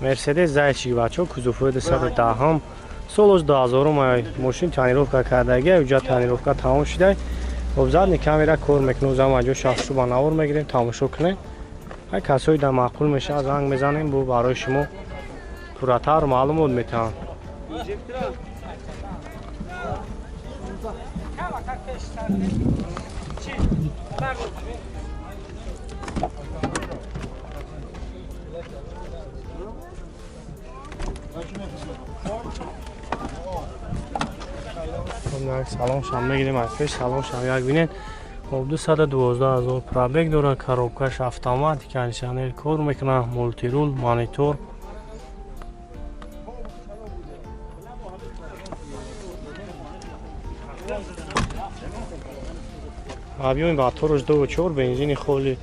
Мерседес зайчик бачо кузовҳои 210 солош 2000 мошин тонировка кардаги, уҷа тонировка тамом шуда. Хоб задний камера кор мекунем, зама ҷо шахсу ба навор мегирем, тамошо кунем. Ҳай касои да маъқул мешавад, занг мезанем, бу барои шумо пурратар маълумот метаҳам. Салоншам мегирем, аз пеш салоншам як бинед. Хоб 212 000 пробег дорад, коробкаш автомат, кондиционер кор мекунад, мултирул, монитор. Объёми мотораш 2.4, бензини холи.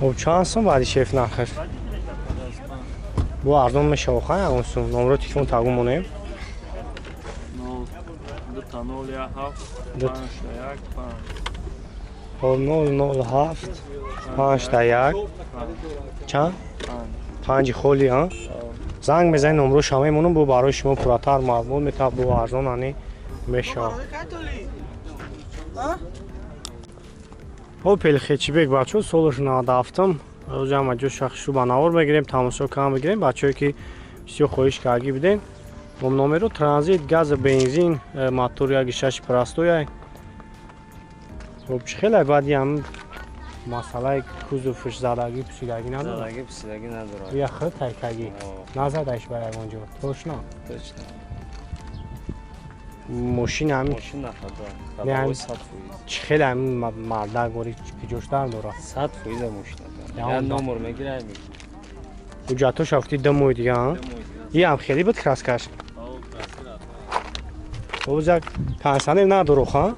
Хоб чанд сум баъди шеф нархаш? Бу арзон мешава хай ягон сум. Номро телефон тагу монем. 0 0 7 5 1 5. Хоб 0 0 7 5 1 чанд? 5 холи, а? Занг мезанед, номро шама мемонам, бу барои шумо пурратар маълумот метавад, бу арзон ани мешавад. Опел хэтчбек бачо солаш 97-м. Ӯзам аҷо шахсу ба навор мегирем, тамошо кам мегирем. Бачое ки бисёр хоҳиш карги биден. Бо номеро транзит, газ, бензин, мотор 1.6 простой. Хоб чӣ хеле баъди ҳам масъалаи кузовш задагӣ пусидагӣ надорад? Задагӣ пусидагӣ надорад. Я худ тайкагӣ. Назадаш ба ягон ҷо. Точно? Точно. Мошин ҳам мошин нахада. Хатои 100%. Чӣ хеле ҳам мардак гори киҷоштар дорад? 100% мошин дорад. Я номер мегирам. Ҳуҷҷатош афти 2 моҳи дига, а? И ҳам хеле буд краскаш. Боз як кондиционер надоро, ха?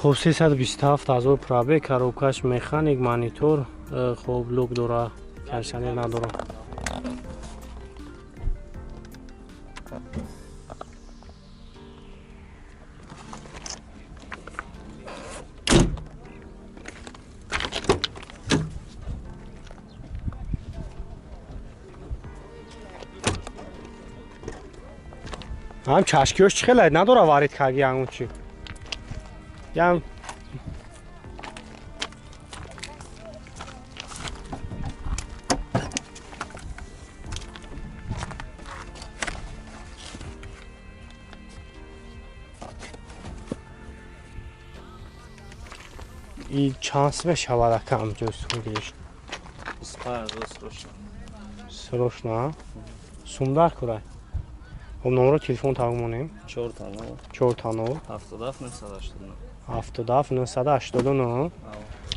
Хоб 327 000 пробег, коробкаш механик, монитор, хоб люк дора, кондиционер надора. Ҳам чашкиёш чӣ хеле надора варид карги ягон чи. Ям и чанд мешавад ака ҳамҷо сунгириш? 25 000 срочно. Срочно? Сумдар курай. Хоб номро телефон тагу монем. 4 0 4 0 77 989. 77 989.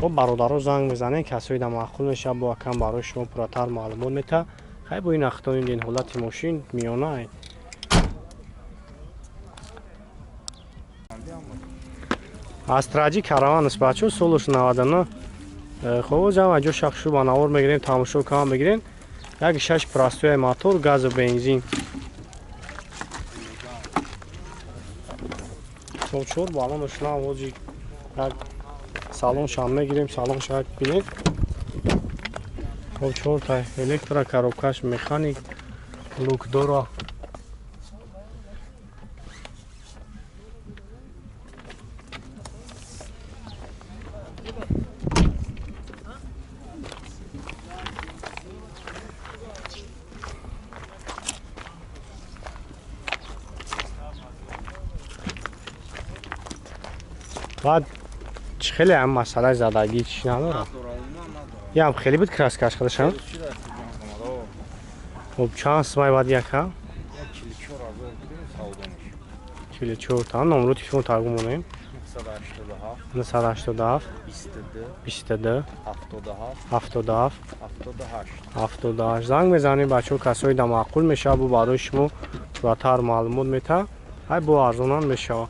Хоб бародаро занг мезанем, касои да маъқул мешавад, бо акам барои шумо пурратар маълумот метаҳад. Хай бо ин ахтони дин ҳолати мошин миёна. Астраҷи караван аст бачо, солаш 99. Хоб ҷамъ ҷо шахшу ба навор мегирем, тамошо кам мегирем. 1.6 простой мотор, газ ва бензин. Хоб 4 баллонаш навози як салон шам мегирем, салон шак бинед. Хоб 4 та электро коробкаш механик, люк дора. Баъд чӣ хеле ҳам масъалаи задагӣ чӣ надорад? Ям хеле буд краскаш худашам? Хоб чанд сумай баъд яка? 44 та. Номро телефон тагу монем. 987 22 77 78. Занг мезанем бачаҳо, касои да маъқул мешавад, бу барои шумо пурратар маълумот метаҳад. Ҳай бо арзонам мешавад.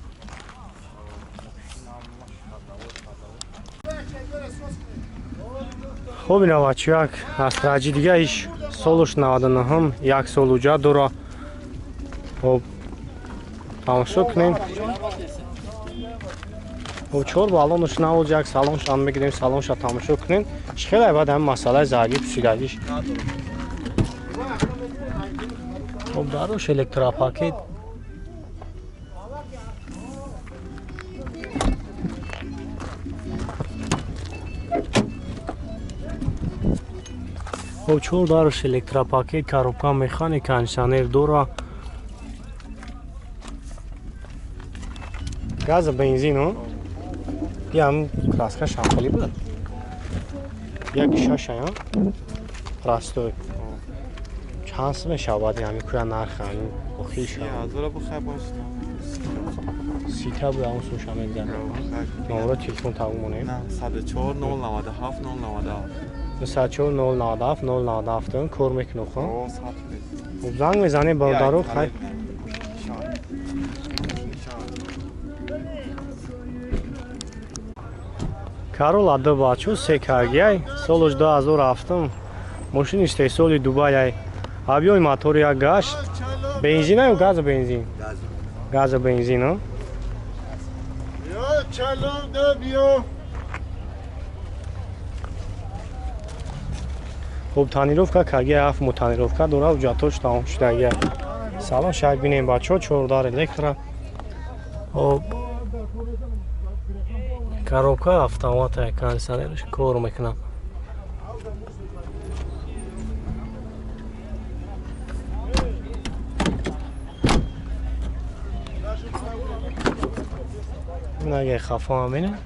Хоб ина бачаҳо, як астраҷи дига иш солуш 99-м, як сол уҷа дора. Хоб тамошо кунем. Хоб чор баллонаш навоз як салоншам мегирем, салонша тамошо кунем. Чӣ хеле баъд ҳамин масъалаи зарги пусидагиш. Хоб дарош электропакет. Хоб чор дарош электропакет, коробка механик, кондиционер дора. Газа бензин, ям краска шамхали буд. Як шаша, я? Простой. Чанд сум мешавад ҳамин куя нарх ҳамин охир шавад? Сита буд ҳамон сумша мегзарад. Номро телефон табу монем. 104 097 097. 104 097 097 кор мекунам хон. Хуб занг мезанем бародаро хай. Карола ду бачо се каргияй солаш 2007 мошини истеҳсоли Дубай. Объёми мотори як гашт. Бензина ё газа бензин? Газа бензин, а? Хуб тонировка каргияй ҳафт мо тонировка дора, ҳуҷҷатош тамом шудагия. Салон шак бинем бачо, чордар электро. Хуб коробка автомата, кондиционерш кор мекунад. Наге хафа ҳам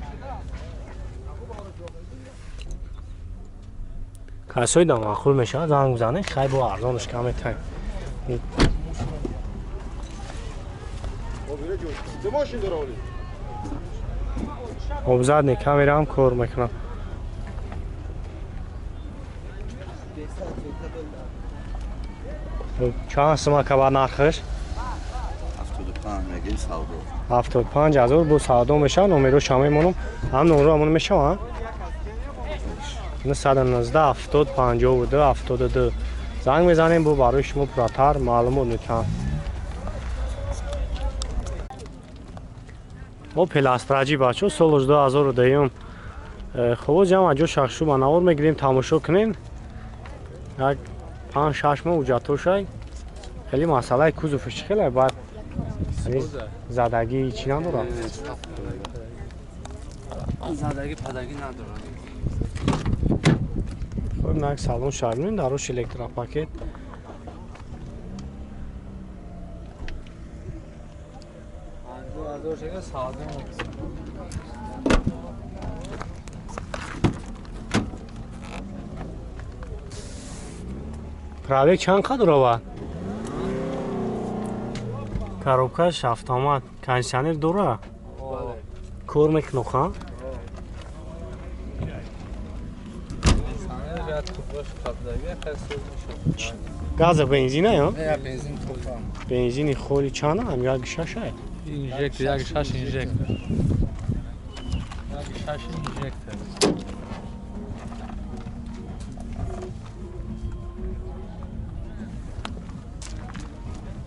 касои да маъқул мешавад, занг бизанед, хай бо арзонаш кам метаем. Хоб задний камера ҳам кор мекунад. Чанд сума кабар нархаш? 75 ҳазор бо савдо мешавад. Номероша мемонам. Ҳам номеро ҳамон мешавад? 919 70 52 72. Занг мезанем бо барои шумо пурратар маълумот метаҳам. Опел Астра G бачо солаш 2010. Хуб ҷамъ ҷо шахшу ба навор мегирем, тамошо кунем. Як 5-6 моҳ ҳуҷҷатошай. Хеле масъалаи кузовш чӣ хеле баъд задагӣ чӣ надорад? Задагӣ падагӣ надорад. Хуб нак салон шармин дарош электропакет. Пробег чанд қадр овард? Коробкаш автомат, кондиционер дора? Кор мекунад ха? Газа бензина ё? Бензини холи чанд ам? Як шаша? Инжектор, як шаш инжектор. Як шаш инжектор.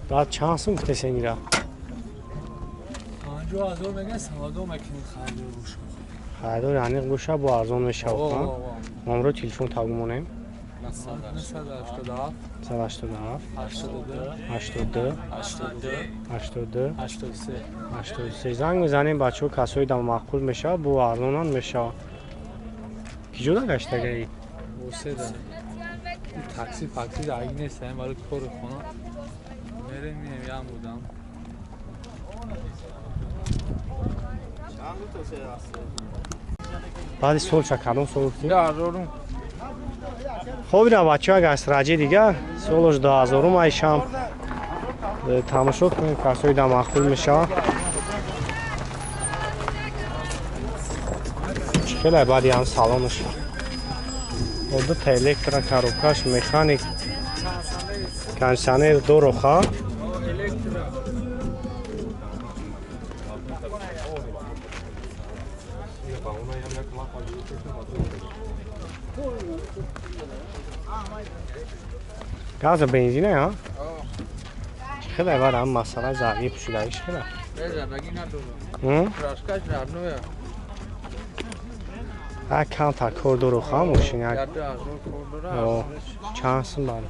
Баъд чанд сум гуфтесен ира? 50,000 меган, савдо мекунед харидор боша. Харидор аниқ боша, бо арзон мешавад. Номро телефон табу монем. 987 987 82 82 82 82 83 83. Занг мезанем бачаҳо, касои дам маъқул мешавад, бо арзонам мешавад. Киҷода гаштагаи? Боседа. Такси факси даги нест, барои кори хона. Мерем меям будам. Баъди сол ча кадом сол гуфтӣ? 2000. Хоб ина бачаҳо, агар Астра G дига солаш 2000 айшам тамошо кунем, касои да маъқул мешавад. Чӣ хеле баъди ҳам салонаш. Дута электро, коробкаш механик, кондиционер дороха. Газа бензина, я? Хеле вара ҳам масъалаи заргӣ пӯшидагиш хеле. Заргӣ надорам. Краскаш родное. Як камтар кор дору ха мошин як. Чанд сум баро?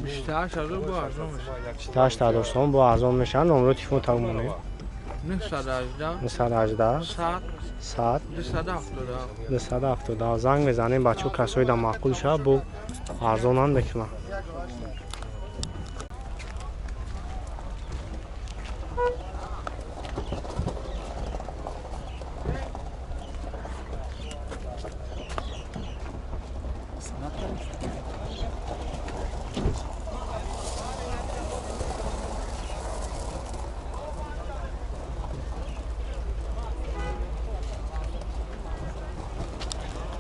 28000 бо арзон мешавад. 28000 сом бо арзон мешавад. Номеро телефон та монем. 918 918 100 100 277 277. Занг мезанем бачаҳо, касои да маъқул шавад, бо арзонам мекунам.